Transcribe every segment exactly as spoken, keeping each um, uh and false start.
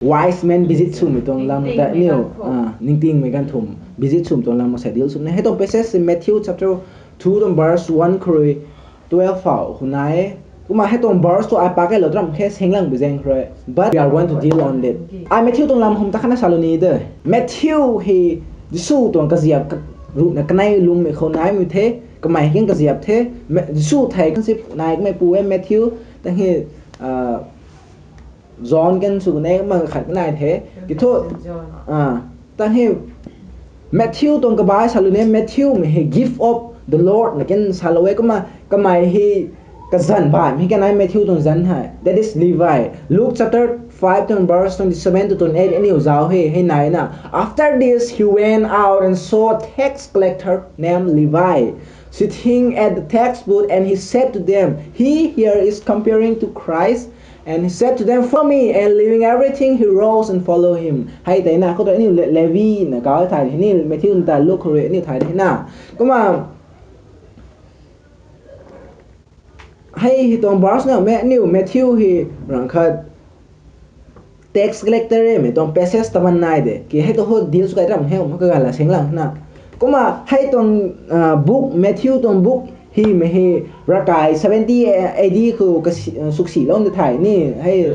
wise men visit swmei tuang lam ta aniu ningtingmei ganv thum visit swmei tuang lam sa deal swmei hei tuang passage Matthew chapter two tuang verse one khou rui twelve fau huna e. Kumna hei tuang verse tu ai pakai lou tram khe senglang bizeng khou rui. But we are going to deal on it. Ai Matthew tuang lam hum ta khana salou ni de. Matthew hei Jisu tuang kaziap ruhna kanei lungmei khou naimei the. Kamei hei kaziap the. Jisu thei kan sip nai kamei pu e Matthew. Tang hei John kan sw ne ma khat kanai the. Kithu tang hei Matthew tuang kabai salou ni Matthew mei hei gift of the Lord na kan salou e kumna kamei hei kazanc baihmei kanei Matthew tuang zanc hei, that is Levi. Luke chapter five tuang verse twenty seven to twenty eight aniu zauc hei hei naina. After this he went out and saw a tax collector named Levi sitting at the tax booth, and he said to them, "He here is comparing to Christ." And he said to them, "Follow me." And leaving everything, he rose and followed him. Hei tei na khou tu aniu Levi na kau thai ni Matthew ta Luke khou rui aniu thai ni na. Kumna hei hei tuang verse na mei aniu Matthew hei rang khat tax collector e mei tuang passage taman nai de ki hei tu ho deal sw kai ram hei ma kagala senglang na. Kumna hei tuang book Matthew tuang book hei mei hei rakai seventy A D khou suksi lou de thai ni hei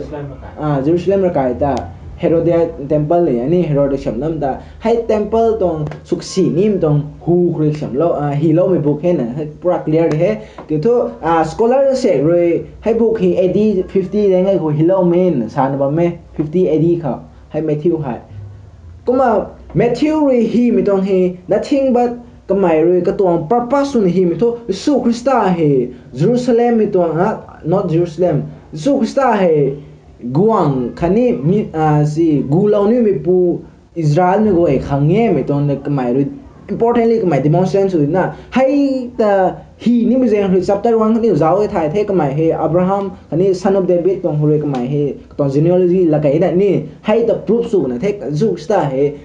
Jerusalem rakai ta Herodian temple le ni Herod siam lam ta hei temple tuang suksi nim tuang hu khou siam lou hei loumei book hei na hei pura clear de he. Kiu thu scholar sek rui hei book hei A D fifty de ngai khou hei loumei na sana bam e fifty A D khou hei Matthew hei. Kumna Matthew rui hymei tuang hei nothing but kamei rui katuang purpose swna hymei thu Jisu Khrista hei Jerusalem mei tuang ha, not Jerusalem, Jisu Khrista hei guang khatni si gulou nimeipu Israel mei guay khang e mei tuang na kamei rui importantly kamei demonstrate sw na hei ta hy nimei zaeng rui chapter one khatni zauc e thai the kamei hei Abraham khatni son of David tuang khou rui kamei hei katuang genealogy lakei na ni hei ta proof swna the Jisu Khrista hei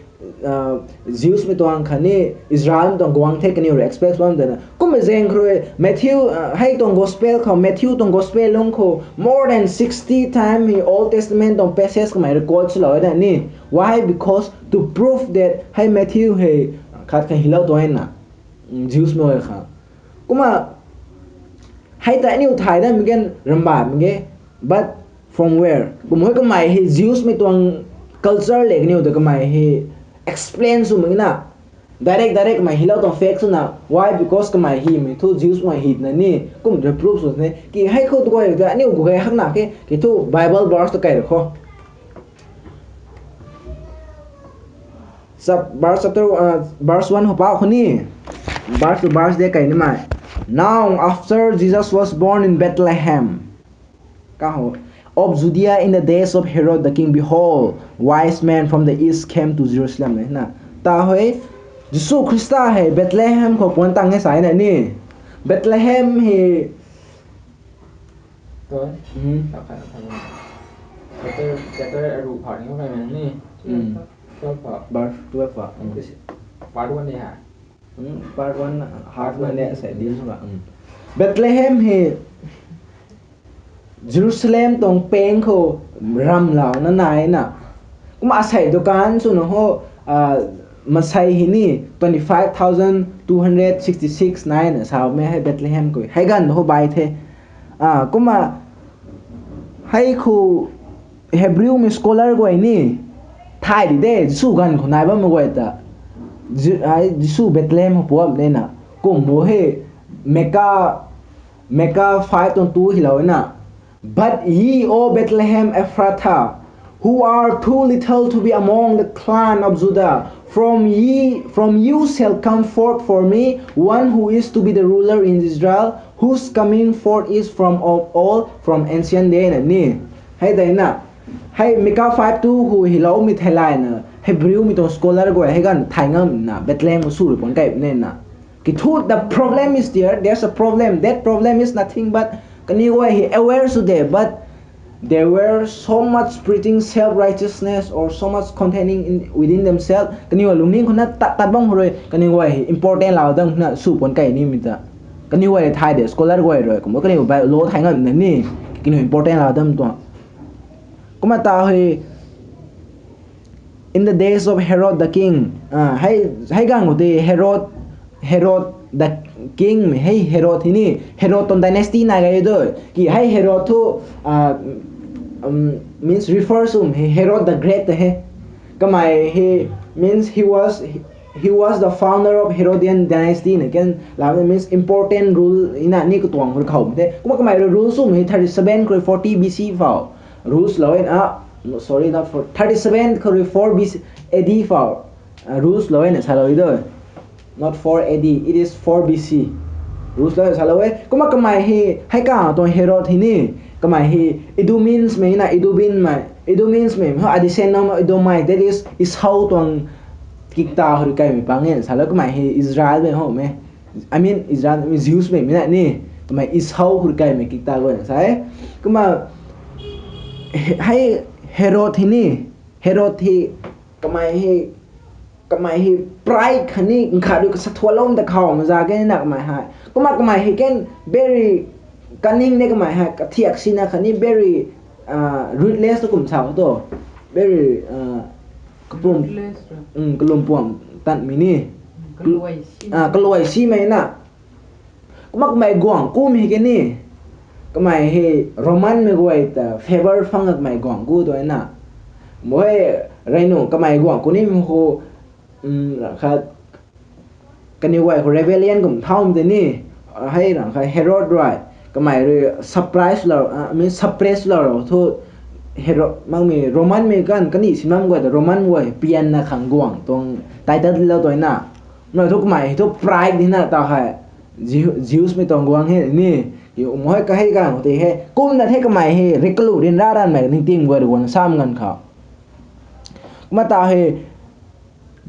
Jews mei tuang khatni Israel mei tuang guang the kaniw rui expect bam de na. Kummei zaeng khou rui Matthew hei tuang gospel khou Matthew tuang gospel lung khou more than sixty time hei Old Testament tuang passage kamei record swlou e na ni. Why? Because to prove that hei Matthew hei khat kha hylou tuang na Jews mei khang. Kumna hei ta aniu thai da mei gan rambamei ge, but from where? Kum hei kamei hei Jews mei tuang culture le kaniw ta kamei hei explain sw mei na. Direct direct kamei hylou tuang fact swna. Why? Because kamei hymei thu Jews mei hei na ni kum reproof sw ne ki hei khou tu guay ta aniu gu gay hak na ke ki thu Bible verse tu kai ra kho. Verse chapter verse one hou pau khou ni verse to verse de kai nimei. Now after Jesus was born in Bethlehem, kaho, of Judea in the days of Herod the king, behold, wise men from the east came to Jerusalem na. Ta hei Jisu Khrista hei Bethlehem khou puan tang e sa na ni. Bethlehem hei Toi. Mhm. Chapter, chapter aru pha ni ko kai ni. Mm. Twelve pha. Verse twelve pha. Mm. Part one ni ha. Mm, part one half na ne sai din sung la. Mm. Bethlehem hei Jerusalem tuang peng khou ramlau na nai na. Kumna asei dukan swna ho, masei hei ni twenty five thousand two hundred sixty six nai na sau me hei Bethlehem khou. Hei ganv ho bai the. Kumna hei khou Hebrew mei scholar guay ni thay di de, Jisu ganv khou nai bammei guay ta. Ji-, ai, Jisu Bethlehem hou puam de na. Kum bo hei Micah, Micah five tuang two hei lou na. But ye, O Bethlehem Ephrathah, who are too little to be among the clan of Judah, from ye, from you shall come forth for me one who is to be the ruler in Israel, whose coming forth is from of old, from ancient day na ni. Hei dai na. Hei Micah five two hu hei lou mi thei lai na. Hebrew mei tuang scholar guay hei ganv thay ngam na. Bethlehem su rui puan kai ne na. Ki thu, the problem is there. There's a problem. That problem is nothing but kaniw guay hei aware su de, but they were so much spreading self-righteousness or so much contending in, within themselves. Kaniw guay lungning khou na tat, tat bam khou rui, kaniw guay hei important lau dam khou na su puan kai ni mi ta. Kaniw guay thay de, scholar guay rui. Kumna kaniw bai lo thay ngam na ni. Kaniw important lau dam tuang. Kumna ta hei, In the days of Herod the king, uh, hei hei ganv khou tei Herod Herod the king mei hei Herod hei ni Herod tuang dynasty nai gay do. Ki hei Herod thu uh, um, means refers to hei Herod the Great hei. Kamei hei means he was he was the founder of Herodian dynasty na ken la means important rule ina ni katuang khou khou the. Kumna kamei rule sw hei thirty seven khou forty B C phou rules lou na, no, sorry, not for thirty seven khou four B C A D phou uh, rules lou na salou do. Not four A D, it is four B C. Rules lou salou e. Kumna kamei hei hei ka tuang Herod hei ni kamei hei Idumeans mei na Idumean mei Idumeans mei ho Adisen nam Idomai, that is Esau tuang kikta hori kai mei pang e salou kamei hei Israel mei ho mei. I mean Israel mei Jews mei mei na ni kamei Esau hori kai mei kikta go na sai. Kumna hei Herod hei ni Herod hei kamei hei kamei hei pride khatni nkhat rui kasathualou ta khou maza ke na kamei hei. Kumna kamei hei ken very cunning ne kamei hei kathiak sina khatni very uh, ruthless to kum sa to. Very uh, kapum Ruthless ra. Um, kalum puam tan mi ni. Kaluai si. Ah, kaluai si mei na. Kumna kamei guang ku mei ke ni. Kamei hei Roman mei guay ta favor phang kamei guang ku tu na. Mei reinu kamei guang ku ni mei ho um, khat kaniw guay khou rebellion kum thau mei tei ni, hei rang kha Herod rui kamei rui suppress lou, I mean suppress lou rou thu Herod makmei Roman mei kan kani simlam guay ta Roman guay pian na khang guang tuang title lou tuang na. Na thu kamei thu pride di na ta hei Jew- Jews mei tuang guang he ni. Yu mei kahei kan tei he kumna the kamei hei rikalu rin ra ran mei ningting guay rui guang sam ngan kha. Kumna ta hei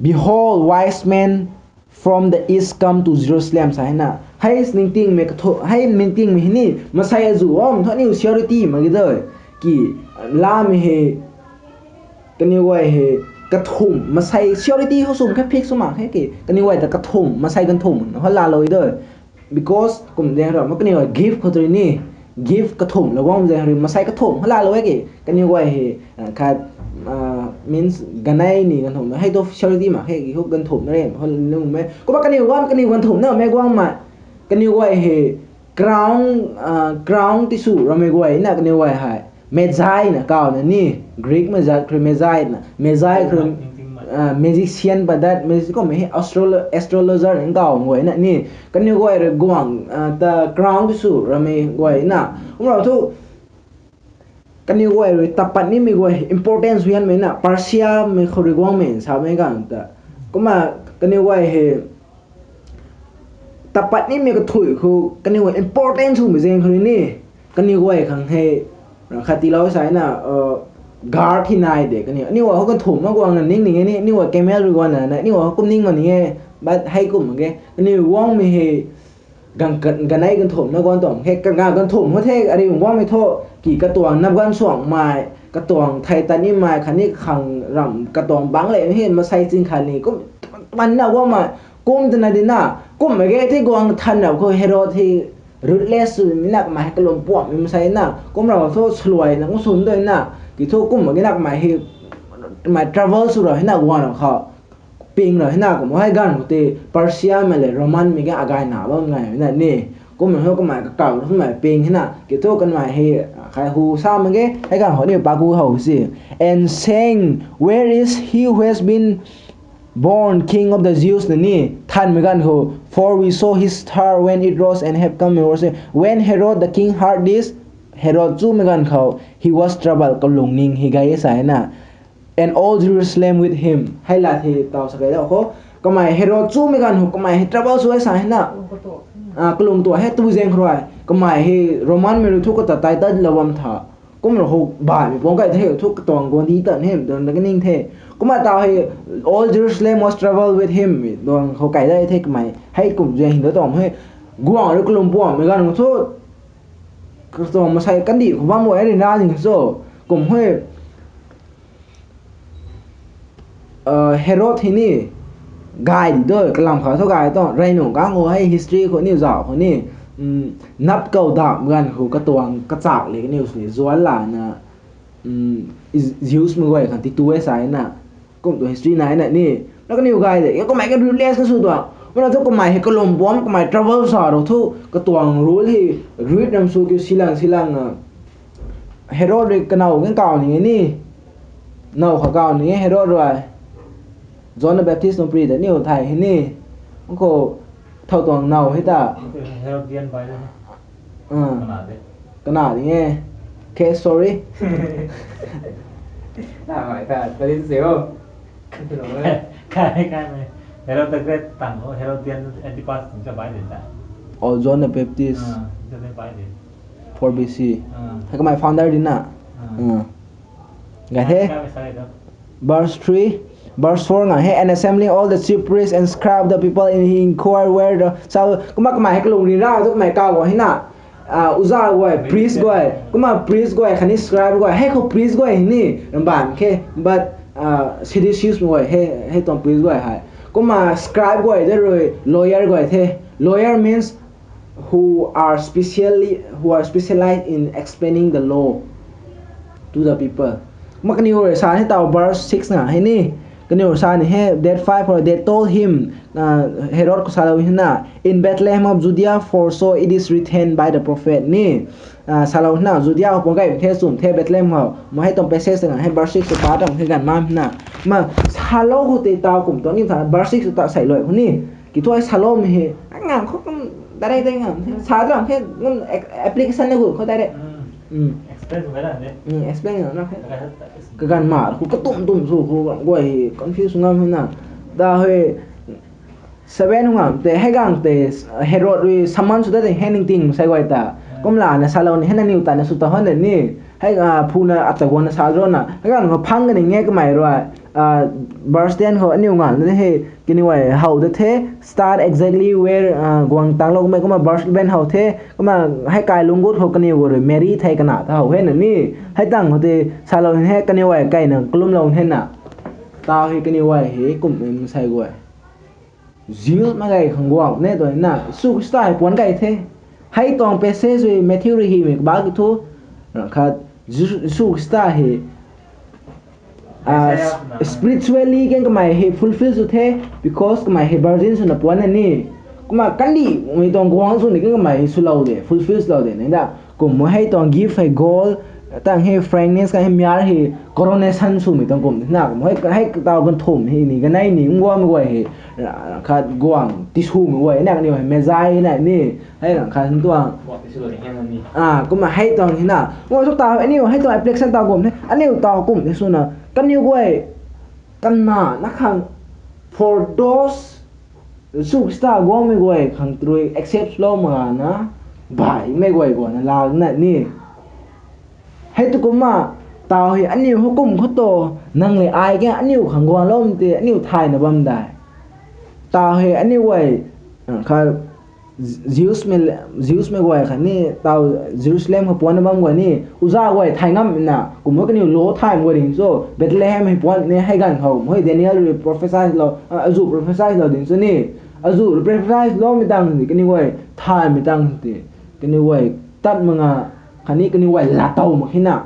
Behold, wise men from the east come to Jerusalem sa hei na. Hei ningting mei kathu- hei ningting mei hei ni masei azu om thu aniu security mak ge doi. Ki lamei hei kaniw guay hei kathum masei security khou sum khe fix sw mak khe ki kaniw guay ta kathum masei kathum ho lalou doi. Because kum zaeng rui ma kaniw guay gift khou tei ni gift kathum lou guang zaeng rui masei kathum ho lalou e ki kaniw guay hei khat means ganei ni ganthum hei tu security mak khe ki ho ganthum na re ho nung mei kumna kaniw guay kaniw ganthum na mei guang ma kaniw guay hei crown crown tisw ramei guay na kaniw guay hei Magi na kaw na ni Greek mei zat khri Magi na Magi khri magician pa dat mei kum hei astrologer na kaw guay na ni kaniw guay rui guang ta crown tisw ramei guay na kumna thu kaniw guay rui tapat nimei guay importance hianmei na Persia mei khou rui guangmei samei ganv ta kumna kaniw guay hei tapat nimei kathui khou kaniw guay importance swmei zaeng khou rui ni kaniw guay khang hei khat tiilou sa na guard hi nai de kaniw aniu guay ho kathum ma guang na ning ning e ni aniu guay camel rui guang na na aniu guay ho kum ning ma ning e but hei kum mak ge kaniw guangmei hei ganei ganthum na guang tuang he kanga ganthum ho the ari guangmei thu ki katuang nap ganv suangmei katuang thei tat nimei khatni khang ram katuang bangc le he masei ching khatni kum man na guangmei kum twna di na kum mak ge the guang than rap khou Herod hei ruthless swmei na kamei hei kalum puammei masei na kum rau thu swluai na kum swn doi na ki thu kum mak ge na kamei hei kamei travel sw rau hei na guang rau khou ping rau hei na kum hei ganv khou tei Persia mei le Roman mei ge agay na bam ngai na ni kumna thu kamei kakau kumna ping hei na ki thu kamei hei khai hu sa mak ge hei ganv khou ni paku how si and saying, Where is he who has been born King of the Jews na ni thanmei ganv khou for we saw his star when it rose and have come and worship. When Herod the king heard this, Herod chumei ganv khou he was troubled kalungning hei gay sa hei na and all Jerusalem with him hei la the tau sa kai da khou kamei Herod chumei ganv khou kamei hei trouble sw e sa hei na kalung tuang hei tu zaeng khou rui kamei hei Roman mei rui thu kata title lou bam tha kumna hou baihmei puang kai the thu katuang guangcdic tan he dan kaning the kumna ta hei all Jerusalem was troubled with him duang khou kai da the kamei hei kum zaeng hin da tuang hei guang rui kalum puammei ganv khou thu katuang masei kandih khou bam guay rui na zing cho kum hei Herod hei ni gay di doi kalam khou thu gay tuang reinu kang khou hei history khou niw zauh khou ni nap kau dam ganv khou katuang kachak le kaniw sw ni zuan lana Jews mei guay khang titu e sa na Kum tu history nai na ni. Na kaniw gay de, ya kamei ka ruthless ka sw tuang. Mana thu kamei hei kalum bam, kamei trouble sa ro thu, katuang rule hei, ruit nam sw kiu silang silang na. Herod rui kanow nge kaw ni nge ni. Now kha kaw ni nge Herod rui. John the Baptist nung pri de, niw thai hei ni. Ko thau tuang now hei ta. Herodian bai de. Ah. Kana de. Kana de nge. Okay, sorry. Na mai ta, ta din se o. Kai, kai mai. Herod the Great tang o, Herodian Antipas tang cha bai de ta. Oh, John the Baptist. Ah, John the Baptist. Four B C. Ah. Hei kamei founder di na. Ah. Ah. Gay the. Kai mai sa de. Verse three, verse four nga he, and assembling all the chief priests and scribes, the people, and he inquired where the, so, kumna kamei hei kalung ri ra, tu kamei kaw guay hei na, ah, uza guay, priest guay, kumna priest guay, khatni scribe guay, hei khou priest guay hei ni, ramban khe, but, ah, seditious guay, hei, hei tuang priest guay hei. Kumna scribe guay de rui, lawyer guay the. Lawyer means who are specially, who are specialized in explaining the law to the people. Kumna kaniw rui sa ni tau verse six nga hei ni. Kaniw rui sa ni he, that five or they told him, uh, Herod khou salou hei na, in Bethlehem of Judea, for so it is written by the prophet ni. Ah, salou hei na, Judea khou puang gay the, sum the Bethlehem khou. Ma hei tuang passage nga hei verse six khou pa tuang the ganv ma hei na. Ma salou khou tei tau kum tuang ni tha, verse six khou ta sai lou khou ni. Kithuai salou mi hei, ngang khou kum direct direct ngang, sa tuang the, ngum ap-, application na gu khou direct. Mm. Mm. Explain khou na de. Mm, explain na the. Kaganv ma khou katum tum sw khou guay confuse ngam hei na. Da hei seven hung ngam tei, hei ganv tei, Herod rui summon sw ta tei, hei ningting sai guay ta. Kumlana salou ni, hei na niw ta na sw ta hon de ni. Hei, ah, phu na ata guang na sa ro na. Hei ganv khou phang kani nge kamei rui. Ah, verse ten khou aniw ngan de hei, kaniw guay how de the, start exactly where, ah, guang tang lou kamei kumna verse eleven how the, kumna hei kai lungc gut khou kaniw guay rui Mary thei kana ta how hei na ni. Hei tang khou tei salou ni hei kaniw guay kai na kalum lou hei na. Tau hei kaniw guay hei kum ni sai guay. Jews mei guay khang guang ne tuang na, Jisu Khrista hei puan gay the. Hei tuang passage rui Matthew rui hymei kabak ki thu, khat Jisu, Jisu Khrista hei, ah, spiritually kan kamei hei fulfill sw the, because kamei hei virgin swna puan na ni. Kumna kandihmei tuang guang sw ni kan kamei hei swlou de, fulfill swlou de, ni da. Kum hei tuang gift hei gold, tang hei frankincense, ka hei myrrh hei coronation swmei tuang kum na, kum hei, hei tau kan thum hei ni, kanei ni, nguamei guay hei, khat guang tiswmei guay, na kaniw hei magi na ni, hei rang khat tuang. Ah, kumna hei tuang hei na, ngua suk tau, aniw hei tuang application tau kum the, aniw tau kum the swna, kaniw guay, kana na khang, for those Jisu Khrista guangmei guay khang tei rui accept lou mak na, baihmei guay guang na lak na ni. Hei tu kumna, tau hei aniw hukum khou tu, nang le ai ke aniw khang guang lou tei, aniw thay na bam dai. Tau hei aniw guay, khat Jews mei, Jews mei guay khatni, tau Jerusalem khou puan na bam guay ni, uza guay thay ngam na, kum kaniw law thaymei guay ding cho, Bethlehem hei puan ni hei ganv khou, hei Daniel rui prophesy lou, ah, azuh prophesy lou ding cho ni, azuh prophesy loumei tang tei, kaniw guay thaymei tang tei, kaniw guay tat mak nga, khatni kaniw guay lat tow mak hei na.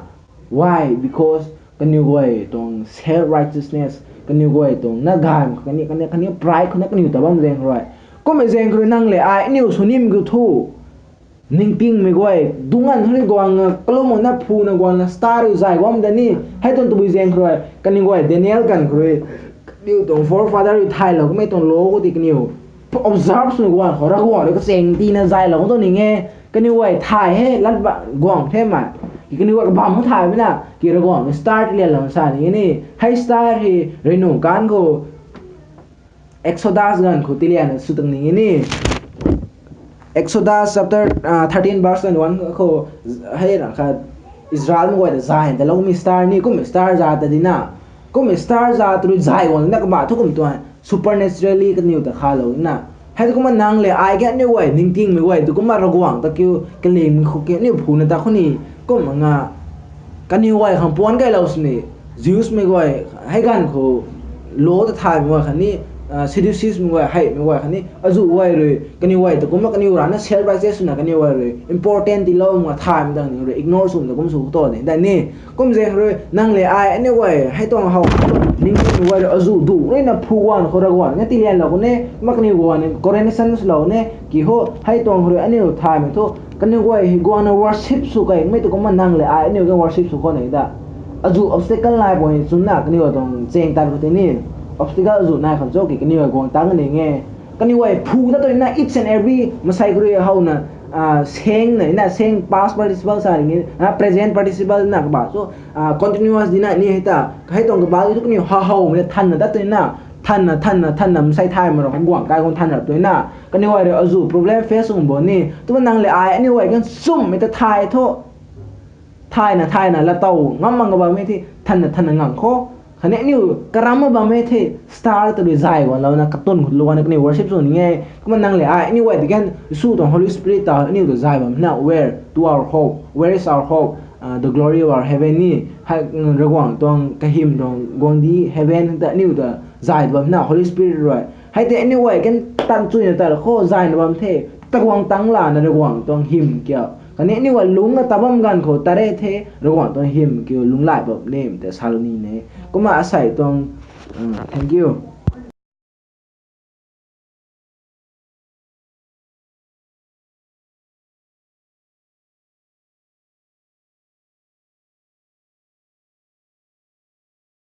Why? Because kaniw guay tuang self righteousness, kaniw guay tuang na gaymei, khatni, khatni, khatni pride khou na kaniw ta bam zaeng rui. Kummei zaeng rui nang le ai aniw sw nim gu thu. Ningtingmei guay, dungc ganv hei guang, kalum na phu na guang na star rui zay guang da ni. Hei tuang tabui zaeng rui, kaniw guay Daniel ganv rui, kaniw tuang forefather rui thaylou kummei tuang law khou tei kaniw observe sw guang khou, Ravguangc rui kachaeng tina zaylou tu ning e. Kaniw guay thay hei lat ba guang the mei. Kaniw guay kabam khou thay mei na, ki Ravguangc rui star tilianlou sa ni ni. Hei star hei rui nunc kan khou Exodus ganv khou tilian sw tang ni ni. Exodus chapter, ah, thirteen verse twenty-one khou, hei rang khat Israel mei guay ta zay ta lou mi star ni, kummei star za ta di na. Kummei star za ta rui zay guang na kaba thu kum tuang. Supernaturally kaniw ta khalou na. Hei tu kumna nang le ai ke aniw guay, ningtingmei guay, tu kumna Ravguangc ta kiu, kalingmei khou ke, aniw phu na ta khou ni, kumna nga, kaniw guay khang puan kailou sini, Jews mei guay, hei ganv khou, law ta thaymei guay khatni, Sadducees mei guay, hei mei guay khatni azuh guay rui kaniw guay ta kumna kaniw rana self righteous swna kaniw guay rui important tiilou mak thaymei dang ni rui ignore swm ta kum sw khou ta ni dai ni. Kum zaeng rui nang le ai aniu guay hei tuang how ningmei guay rui azuh duh ruina phu guan khou Ravguangc na tiilianlou khou ne, mak kaniw guay ni coronation swlou ne ki ho, hei tuang rui aniu thaymei thu kaniw guay hei guangna worship sw kaimei tu kumna nang le ai aniu guay worship sw khou nei da. Azuh obstacle nai puni chwna kaniw tuang chaeng tan khou tei ni obstacle azuh nai khang cho ki kaniw guay guang tang ni nge. Kaniw guay phu ta tu na each and every masei khou rui howna seng na na seng past participle sa ring e, present participle na kaba cho continuous di na ni hei ta hei tuang kaba tu kaniw ha howmei thanna ta tu na thanna thanna thanna masei thay ma rau guang kai guang thanna tu na kaniw guay rui azuh problem face sw bo ni tu nang le ai aniu guay kan swmmei ta thay thu thayna thayna latow ngam mak ka bammei the thanna thanna ngang khou khatni aniu karam mak bammei the star ta rui zay guanlouna katun khou luana kaniw worship sw ni nge. Kumna nang le ai aniu guay ta kan Jisu tuang Holy Spirit ta aniu ta zay bam na where to our hope, where is our hope, the glory of our heaven ni hei Ravguangc tuang kahym tuang guangcdic heaven ta aniu ta zay bam na Holy Spirit rui hei tei aniu guay kan tan chuyna ta khou zayna bam the ta guang tang lana Ravguangc tuang hym kiu khatni aniu guay lungc na ta bam ganv khou ta re the Ravguangc tuang hym kiu lunghlaic bam ni ta salou ni ne. Kumna asei tuang thank you.